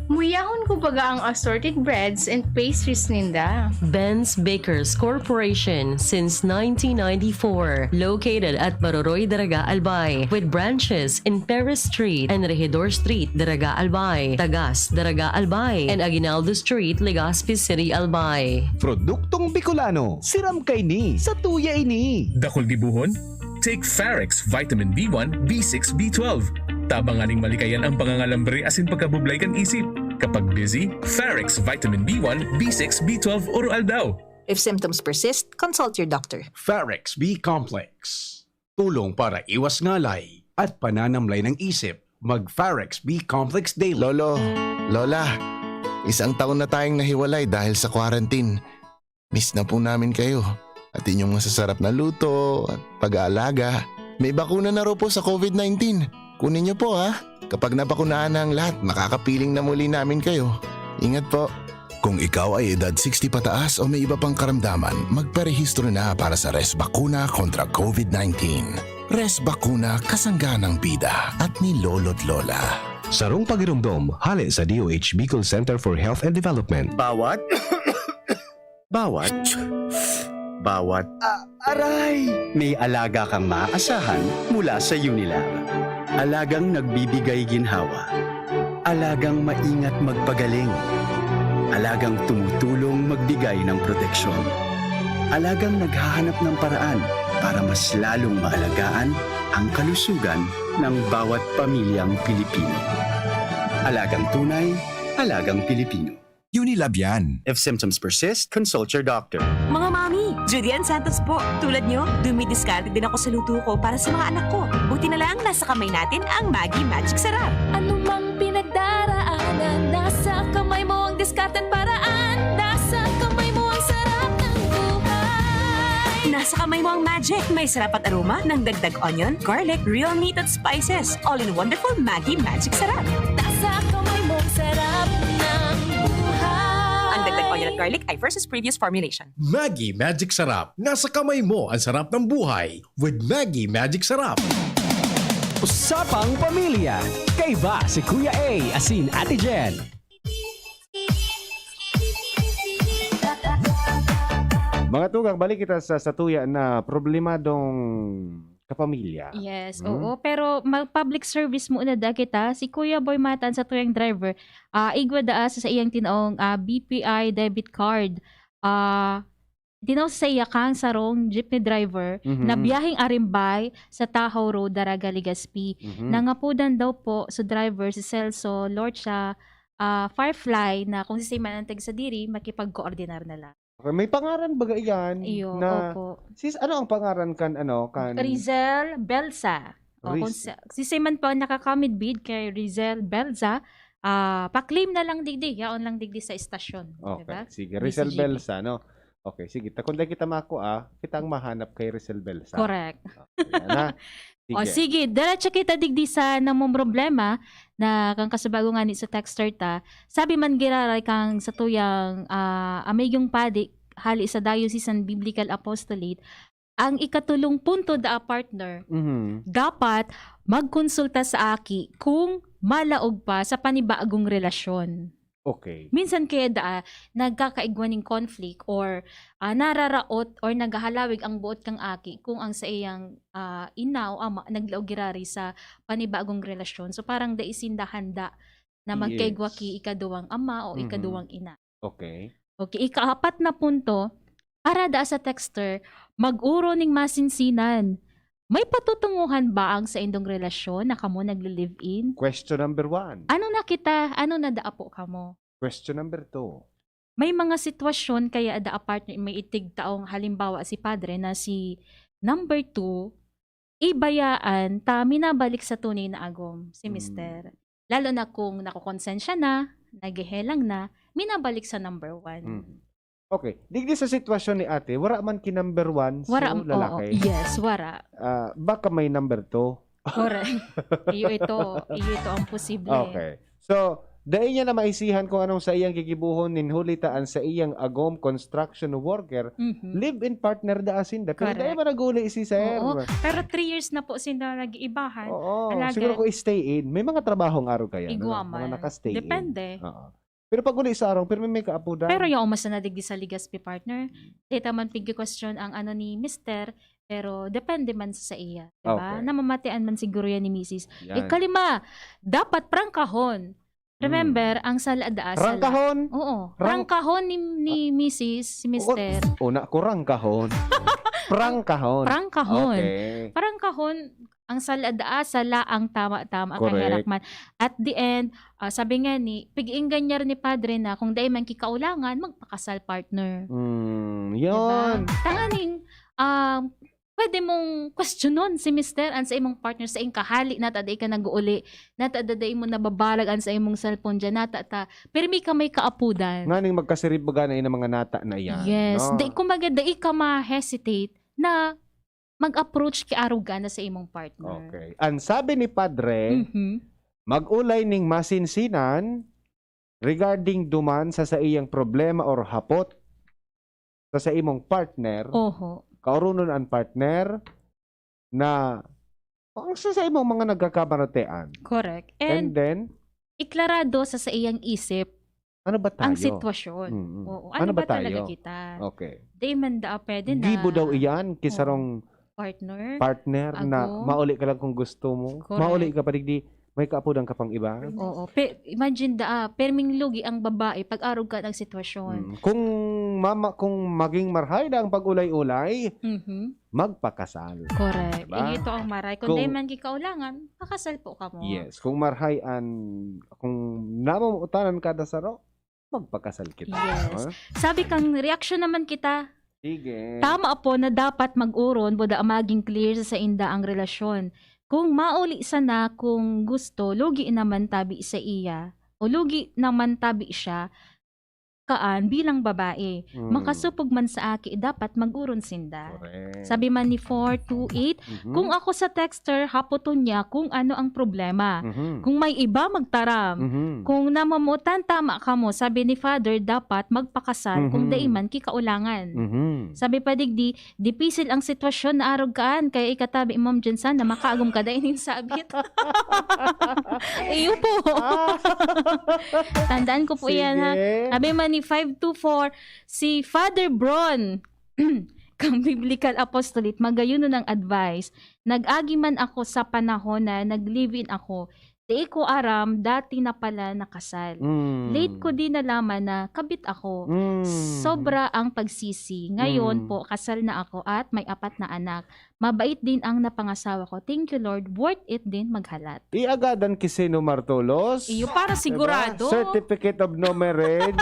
Muyahon ko baga ang assorted breads and pastries ninda. Ben's Bakers Corporation since nineteen ninety-four, located at Maroroy, Daraga, Albay, with branches in Perez Street and Regidor Street, Daraga, Albay, Tagas, Daraga, Albay, and Aguinaldo Street, Legazpi City, Albay. Produktong Bicolano, siram kaini, satuya ini. Dakul gibohon? Take Farex Vitamin B one, B six, B twelve. Tabang nganing malikayan ang pangangalambre asin pagkabublay kan isip. Kapag busy, Farex Vitamin B one, B six, B twelve, Oro Aldaw. If symptoms persist, consult your doctor. Farex B Complex. Tulong para iwas ngalay at pananamlay ng isip. Mag Farex B Complex Daily. Lolo, Lola, isang taon na tayong nahiwalay dahil sa quarantine. Miss na po namin kayo at inyong masasarap na luto at pag-aalaga. May bakuna na raw po sa COVID nineteen. Kunin niyo po, ha? Kapag nabakunahan na ang lahat, makakapiling na muli namin kayo. Ingat po. Kung ikaw ay edad sixty pataas o may iba pang karamdaman, magparehistro na para sa Res Bakuna kontra COVID nineteen. Res Bakuna, kasangga ng bida at ni Lolo't Lola. Sarong pagiromdom, hale sa D O H Bicol Center for Health and Development. Bawat, bawat, bawat, ah, aray! May alaga kang maaasahan mula sa Unilab. Alagang nagbibigay ginhawa. Alagang maingat magpagaling. Alagang tumutulong magbigay ng proteksyon. Alagang naghahanap ng paraan para mas lalong maalagaan ang kalusugan ng bawat pamilyang Pilipino. Alagang tunay, alagang Pilipino. Unilab yan. If symptoms persist, consult your doctor. Mga mami, Judy Ann Santos po. Tulad nyo, dumidiskarte din ako sa luto ko para sa mga anak ko. Buti na lang, nasa kamay natin ang Maggi Magic Sarap. Anumang pinagdaraanan, nasa kamay mo ang diskarte at paraan. Nasa kamay mo ang sarap ng buhay. Nasa kamay mo ang magic. May sarap at aroma ng dagdag onion, garlic, real meat at spices. All in wonderful Maggi Magic Sarap. Nasa kamay mo ang sarap ng buhay. Ang dagdag onion at garlic ay versus previous formulation. Maggi Magic Sarap. Nasa kamay mo ang sarap ng buhay with Maggi Magic Sarap. Usapang Pamilya. Kaiba si Kuya A asin Ate Jen. Mga tugang, balik kita sa satuya na problemadong kapamilya. Yes, Hmm? oo. Pero mag-public service muna da kita. Si Kuya Boy Matan, satuyang driver, ah, igwa daa sa saiyang tinaong, ah, B P I debit card. Ah, tinao sa iya kang sarong jeepney driver Mhm. na biyaheng Arimbay sa Tahaw Road, Daraga, Legazpi. Mhm. Nangapodan daw po sa driver si Celso Lorcha, ah, Firefly, na kung sisay man ang tagsadiri, makipagkoordinar na lang. Okay, may pangaran baga iyan Iyo, na opo. sis-, ano ang pangaran kan, ano, kan Rizel Belza. O, kung Riz- sa, sisay man po ang nakakamidbid kay Rizel Belza, ah, pa-claim na lang digdi. Yaon lang digdi sa estasyon, di Okay, ba? sige. Rizal D C G P. Belsa, no? Okay, sige. Ta-, kung dai kita makua, kita ang mahanap kay Rizal Belsa. Correct. Okay, yan na. O, Sige. sige. Diretso kita digdi sa namumroblema na kan kasubago ngani sa texter ta. Sabi man giraray kan satuyang, ah, amigong padi hali sa Diocesan Biblical Apostolate, ang ikatulong punto daa, partner, Mhm. dapat magkonsulta sa aki kung malaog pa sa panibagong relasyon. Okay. Minsan kaya daa nagkakaigwa ning conflict or, ah, nararaot or naghahalawig ang buot kang aki kung ang saiyang, ah, ina o ama naglaog giraray sa panibagong relasyon. So, parang dai sinda handa na magkaigwa Yes. ki ikaduwang ama o Mhm. ikaduwang ina. Okay. Okay, ikaapat na punto, para daa sa texter, mag-oro ning masinsinan. May patutungohan ba ang saindong relasyon na kamo nagle-live-in? Question number one. Ano na kita? Ano na daa po kamo? Question number two. May mga sitwasyon kaya daa, partner, may itig taong halimbawa si padre na si number two, ibayaan ta minabalik sa tunay na agom si Mm. mister. Lalo na kung nakokonsensya na, naghehelang na, minabalik sa number one. Mm. Okay. Digdi sa sitwasyon ni ate, wara man ki number one, Wara, so, um, oo. lalaki? Yes, wara. Ah, baka may number two. Correct. Iyo ito. Iyo ito ang posible. Okay. So, Dai niya na maisihan kung anong saiyang gigibohon nin huli ta an saiyang agom construction worker, Mhm. live-in partner daa sinda. Pero dai Correct. man nag-uli si sir. Oo. Pero three years na po sinda nag-iibahan. Oo. Alagad. Siguro kung stay-in, may mga trabahong arog kaya, no? Igwa Mga man. naka-stay-in. Depende. Oo. Pero pag uli sa arong, pero may kaapudan. Pero yaw, mas na digdi sa Legazpi, partner. Di ta man pigi-question ang ano ni mister, pero depende man sa, sa iya. Diba? Okay. Namamatian man siguro yan ni misis. Yan. Ikalima, dapat prangkahon. Remember, Hmm. ang sala daa sala. Prangkahon? Oo. Prang- Prangkahon ni, ni misis, si mister. Una ko, rangkahon. Prangkahon. Prangkahon. Okay. Prangkahon, ang sala daa sala ang tama-tama, Correct. kaherak man. At the end, ah, sabi nga ni, pig-iingganyar ni Padre na kung dai man kikaulangan, magpakasal, partner. Mm, Diba? yun. Tanganing, um, pwede mong questionon si mister an sa imong partner sa ing kahali, nata dai ka nag-uuli, nata dai mo nababalag an sa imong cellphone dyan, nata ta, pirmi ka may kaapudan. Nganing magkasirib baga na yung mga nata na yan. Yes. No? Di, kumbaga, dai ka ma-hesitate na mag-approach ki arog ka na sa imong partner. Okay. Ang sabi ni Padre, Mhm. mag-ulay ning masinsinan regarding duman sa saiyang problema or hapot sa, sa imong partner, Oho. kaurunon ang partner na ang sa, sa imong mga nagkakabaratean. Correct. And, And, then, iklarado sa saiyang isip ano ba tayo? ang sitwasyon. Mm-mm. Oo. Ano Ano, ba ba talaga tayo? kita? Okay. Di man daa pwede na Gibo daw iyan, Oo. kisarong partner. partner na Ago. Mauli ka lang kung gusto mo. Correct. Mauli ka pa digdi, may kaapudan ka pang iba. Oo. Pe, imagine daa, perming lugi ang babae pag arog ka ng sitwasyon. Mm. Kung mama, kung maging marhay na ang pag-ulay-ulay, Mhm. magpakasal. Correct. Diba? Ito ang maray. Kung, Kung dai man kikaulangan, pakasal po ka mo. Yes, kung marhay an, kung namamutanan kada saro, magpakasal kita. Yes. Ha? Sabi kang reaksyon naman kita, Sige. Tama po na dapat mag-uron buda maging clear sa sainda ang relasyon. Kung mauli sana kung gusto, lugi naman tabi sa iya o lugi naman tabi siya kaan bilang babae. Mm. Makasupog man sa aki, dapat mag-uron sinda. Correct. Sabi man ni four two eight, Mhm. kung ako sa texter, hapoton niya kung ano ang problema. Mhm. Kung may iba, magtaram. Mhm. Kung namamutan, tama ka mo. Sabi ni Father, dapat magpakasal kung Mhm. dai man kikaulangan. Mhm. Sabi pa digdi, dipisil ang sitwasyon na arog kaan, kaya ikatabi, Ma'am Jensan, na makaagom ka dai nin sabit. Iyo po. Ah. Tandaan ko po yan, ha? Sige. Sabi man ni five two four, si Father Bron, kang Biblical Apostolate, magayon ang advice. Nag-agi man ako sa panahon na nag-live-in ako. Di ko aram, dati na pala nakasal. Mm. Late ko din nalaman na kabit ako. Mm. Sobra ang pagsisi. Ngayon Mm. po, kasal na ako at may apat na anak. Mabait din ang napangasawa ko. Thank you, Lord. Worth it din maghalat. Iagadan ki Sino Martulos. Iyo, para Diba? sigurado. Certificate of no marriage.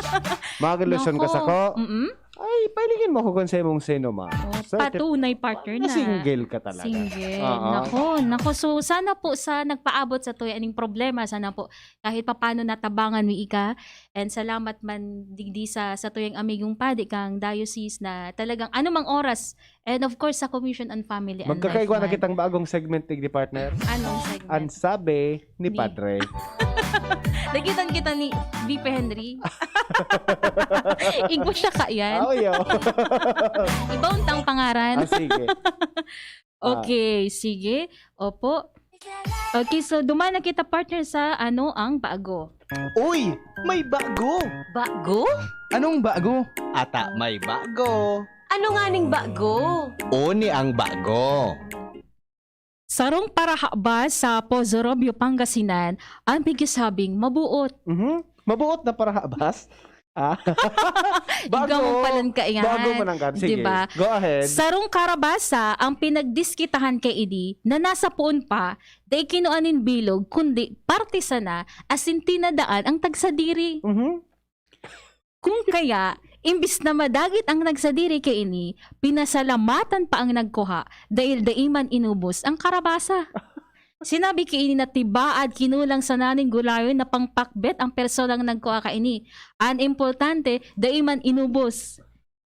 Magaluson ka Nako. sa ko. Mm-mm. Ay, pailingin mo ko kung sa imong Sino Ma. Oh, Certi- patunay, partner, na na. Single ka talaga. Single. Oo. Nako, nako. So, sana po sa nagpaabot sa tuya ning problema, sana po kahit papano natabangan mi ika. And salamat man digdi sa, sa tuyang amigong padi kang diocese na talagang anumang oras. And of course, sa Commission on Family and Magkakaigwa Life na man. kitang bagong segment, digdi partner. Anong segment? Ang sabi ni Ni- Padre. Nagitan kita ni V P Henry. Igbo siya ka yan. Oh, yo. Iba untang pangaran. Ah, sige. Okay, sige. Opo. Okay, so duman na kita, partner, sa ano ang bago. Uy! May bago! Bago? Anong bago? Ata may bago. Ano nga ning bago? Oni ang bago. Sarong parahabas sa Pozo Robio, Pangasinan, ang pigsabing mabuot. Mhm. Mabuot na parahabas. Ah. Ikaw ang palan ka yan. Bago man ang kan. Sige. Diba? Go ahead. Sarong karabasa ang pinagdiskitahan kay idi na nasa poon pa, dai kinua nin bilog, kundi parte sana, asin tinadaan ang tagsadiri. Mhm. Kung kaya, imbis na madagit ang nagsadiri kay ini, pinasalamatan pa ang nagkuha dahil dai man inubos ang karabasa. Sinabi ki ini na tibaad kinulang sana nin gulayon na pangpakbet ang personang nagkua kaini. An importante, dai man inubos.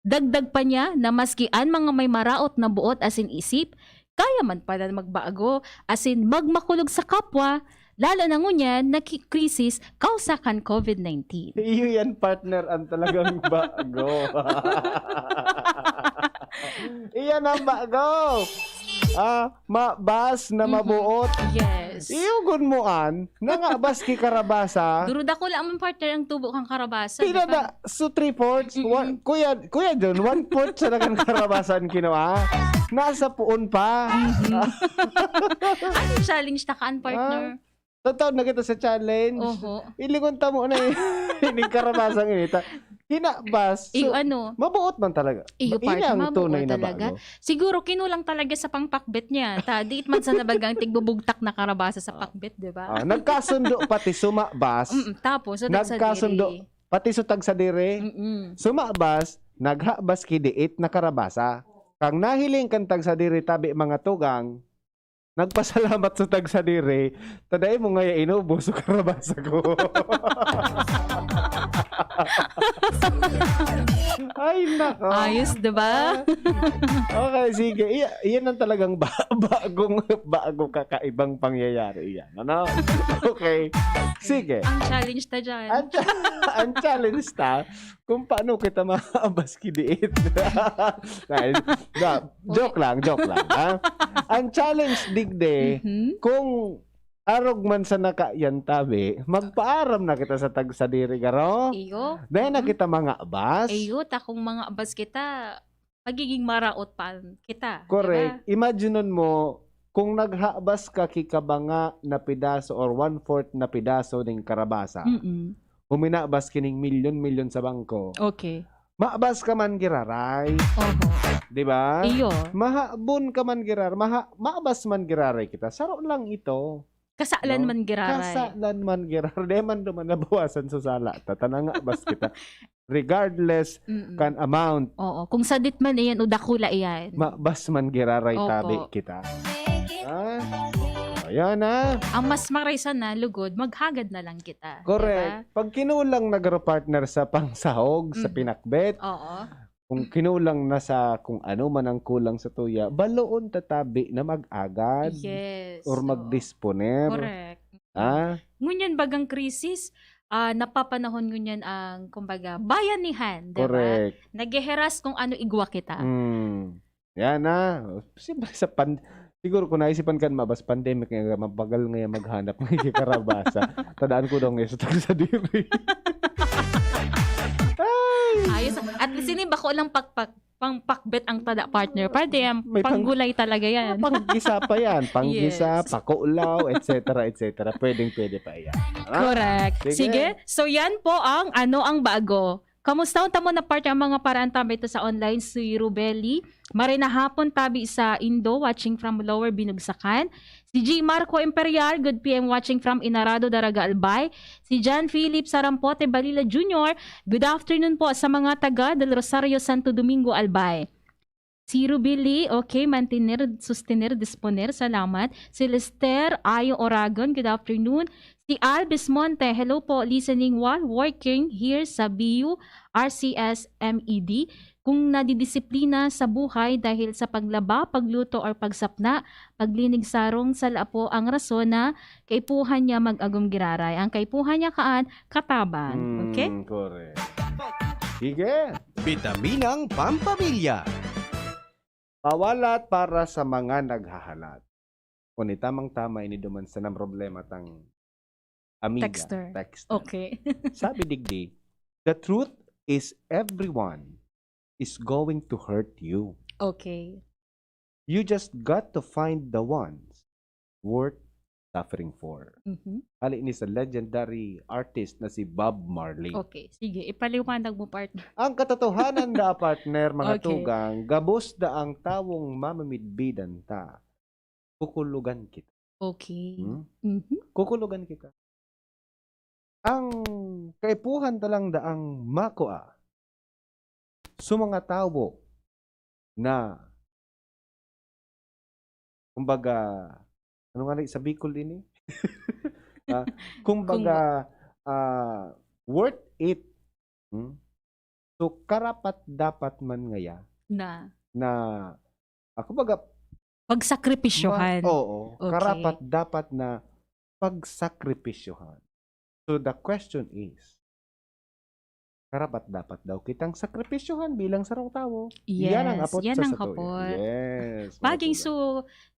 Dagdag pa niya na maski an mga may maraot na buot asin isip, kaya man pala magbago asin magmakulog sa kapwa Lalo na ngunyan na ki-, krisis kausa kan COVID nineteen. Iyo yan, partner, ang talagang bago. Iyan ang bago. Ah, mabas na Mhm. mabuot. Yes. Iyogon mo an, nangabas ki karabasa. Duro dakula man, partner, ang tubo kang karabasa, di ba? Pinada, so three-fourths, Mm-mm. wa-, Kuya, Kuya John, one-fourth sa dagang karabasa an kinuha. Nasa puon pa. Mhm. Ano challenge ta kaan, partner? Ah, tataw na kita sa challenge. Oho. Ilingon ta mo na eh. Ining karabasang inita. Kinabas. Iyo, So, ano? mabuot man talaga. Iyo, Ini partner, ang mabuot tunay na talaga. bago. Siguro, kinulang talaga sa pangpakbet niya. Ta, diit man sa nabagang tigbubugtak na karabasa sa Ah. pakbet, di ba? Ah, nagkasundo pati sumabas. Mm, tapos, so, Nagkasundo, tagsadiri. pati so tagsadiri. Mm-mm. Sumabas, naghabas ki diit na karabasa. Kang nahiling kan tagsadiri tabi mga tugang, nagpasalamat sa tagsadiri, ta dai mo ngaya inubos so karabasa ko. Ay, nako. Ayos, di ba? Ah, okay, sige. Iya-, iyan ang talagang ba-, bagong, bagong kakaibang pangyayari iyan. Ano? Okay. Sige. Ang challenge ta dyan. Ang cha-, ang challenge ta, kung paano kita maabas ki diit. Dahil, na, joke lang, joke lang, ha? Ang challenge, digdi, Mhm. kung arog man sa nakayan tabi, magpaaram na kita sa tagsadiri, garo? Iyo. Dahil na Mhm. kita mangabas. Iyo, ta kung mangabas kita, magiging maraot pa kita, di ba? Correct. Imaginon mo, kung naghabas ka ki kabanga na pedaso or one-fourth na pedaso ning karabasa, Mm-mm. huminabas kining milyon-milyon sa bangko, Okay. maabas ka man giraray. Oho. Di ba? Iyo. Mahabon ka man girar-, maha-, maabas man giraray kita. Saro lang ito. Kasalan No? man giraray. Kasalan man girar-, di man duman nabawasan sa sala. Tatana nga, bas kita. Regardless Mm-mm. kan amount. Oo. Kung sadit man iyan o dakula iyan. Mabas man giraray Opo. tabi kita. Ha? Ayan na. Ang mas maray sana, lugod, maghagad na lang kita. Correct. Diba? Pag kinulang na garo partner sa pangsahog, sa Mm. pinakbet, Oo. kung kinulang na sa kung ano man ang kulang sa tuya, baloon ta tabi na mag-agad Yes, or oo. magdisponer. Correct. Ha? Ngunyan bagang krisis, ah, napapanahon ngunyan ang, kumbaga, bayanihan, di ba? Correct. Nagheheras kung ano igwa kita. Mm. Yan na. Siyempre, sa pan-, siguro kung naisipan kan mabas pandemic nga, mabagal nga yan maghanap ng karabasa. Tadaan ko daw ngayon sa tagsadiri. Ay! Ayos. At least, ini bako lang pakpak, pangpakbet ang tada partner. Pwede yan. May pang-, Panggulay talaga yan. Panggisa pa yan. Panggisa, Yes. pakulaw, et cetera, et cetera. Pwedeng-pwede pa yan. Ha? Correct. Sige. Sige. So, yan po ang Ano ang Bago. Kamusta unta mo na, partner, ang mga paraantabay ta sa online? Si Rubeli, marhay na hapon tabi sa Indo, watching from Lower Binugsakan. Si G Marco Imperial, good P M, watching from Inarado, Daraga, Albay. Si John Philip Sarampote Balila Junior, good afternoon po sa mga taga Del Rosario, Santo Domingo, Albay. Si Rubili, okay, mantener, sustener, disponer, salamat. Si Lester Ayo Oragon, good afternoon. Si Al Bismonte, hello po, listening while working here sa B U R C S M E D. Kung nadidisiplina sa buhay dahil sa paglaba, pagluto, or pagsapna, paglinig sarong, sala po ang rason na kaipuhan niya mag-agom giraray. Ang kaipuhan niya kaan, kataban. Okay? Hmm, correct. Sige. Bitaminang Pampamilya. Pawalat para sa mga naghahalat. Kung itamang-tama ini duman sa nang problema tang amiga, Texter. texter. Okay. Sabi digdi, "The truth is everyone is going to hurt you. Okay. You just got to find the ones worth suffering for." Mhm. Hali ni sa legendary artist na si Bob Marley. Okay, sige, ipaliwanag mo, partner. Ang katotohanan da, partner, mga Okay. tugang, gabos da ang tawong mamimidbidan ta. Kukulugan kita. Okay. Hmm? Mhm. Kukulugan kita. Ang kaipuhan ta lang daang makua sa mga tawo na, kumbaga, ano nga ni sa Bicol ini? Ah, kumbaga, Kumba- ah, worth it. Hmm? So, karapat-dapat man ngaya Na. na, ah, kumbaga, Pagsakripisyohan. ma-, oo, Okay. karapat-dapat na pagsakripisyohan. So the question is, karapat-dapat daw kitang sakripisyohan bilang sarong tawo? Yan ang Yes, apot yan sa ang satuya. hapot. Yes. mga Bagay, tugang. So,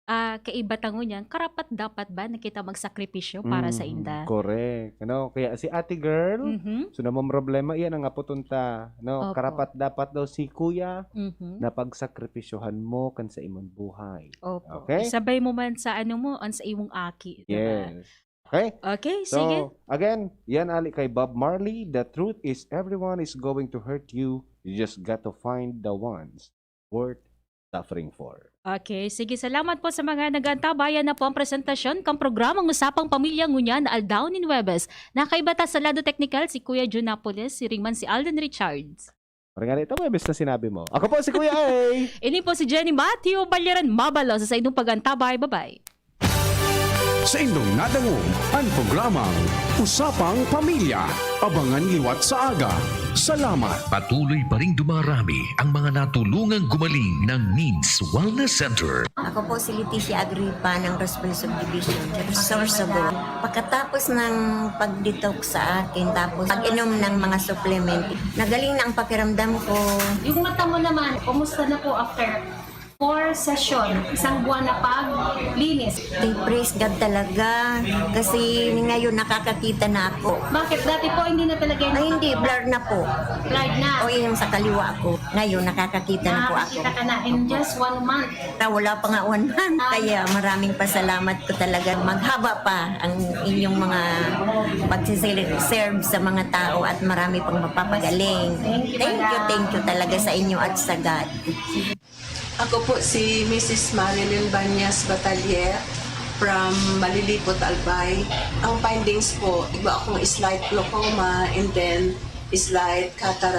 ah, kaiba tango niyan, karapat-dapat ba na kita magsakripisyo para sa Mhm, inda? Correct. Ano? Kaya si ate girl, Mhm. so namang problema, iyan ang apoton ta. No? Opo. Karapat-dapat daw si kuya Mhm. na pagsakripisyohan mo kan sa imong buhay. Opo. Okay? Isabay mo man sa ano mo, ang sa imong aki, di ba? Yes. Okay? Okay, sige. So, again, yan ali kay Bob Marley, the truth is everyone is going to hurt you. You just got to find the ones worth suffering for. Okay, sige. Salamat po sa mga nag-aantabay. Yan na po ang presentasyon kang programang Usapang Pamilya ngunyan na aldaw nin Huwebes. Nakaiba ta sa lado teknikal si Kuya Jun Napoles, siring man si Alden Richards. Parang nga ito, Huwebes na sinabi mo. Ako po si Kuya A. Ini po si Jenny Matthew Balyaran Mabalo sa saindong pag-antabay. Bye-bye. Sa indong nadangog ang programang Usapang Pamilya. Abangan liwat sa aga. Salamat. Patuloy pa ring dumarami ang mga natulungang gumaling ng Means Wellness Center. Ako po si Leticia Agripa ng Roseville Subdivision, Sorsogon. Pagkatapos ng pag-detox sa akin, tapos pag-inom ng mga supplement, nagaling na ang pakiramdam ko. Yung mata mo naman, kumusta na po after four session, isang buwan na paglinis? Thank, praise God talaga kasi ngayon nakakakita na ako. Bakit? Dati po hindi na talaga yun. Ay, hindi, blur na po. Blurred na. O yung sa kaliwa ko, ngayon nakakakita na po ako. Nakakita ka na in just one month. Ta, wala pa nga one month. Kaya maraming pasalamat ko talaga. Maghaba pa ang inyong mga pagsiserve sa mga tao at marami pang mapapagaling. Thank you, thank you talaga sa inyo at sa God. Ako po si Missus Marilyn Banyas Batalier from Malilipot, Albay. Ang findings po, iba akong slight glaucoma and then slight cataract.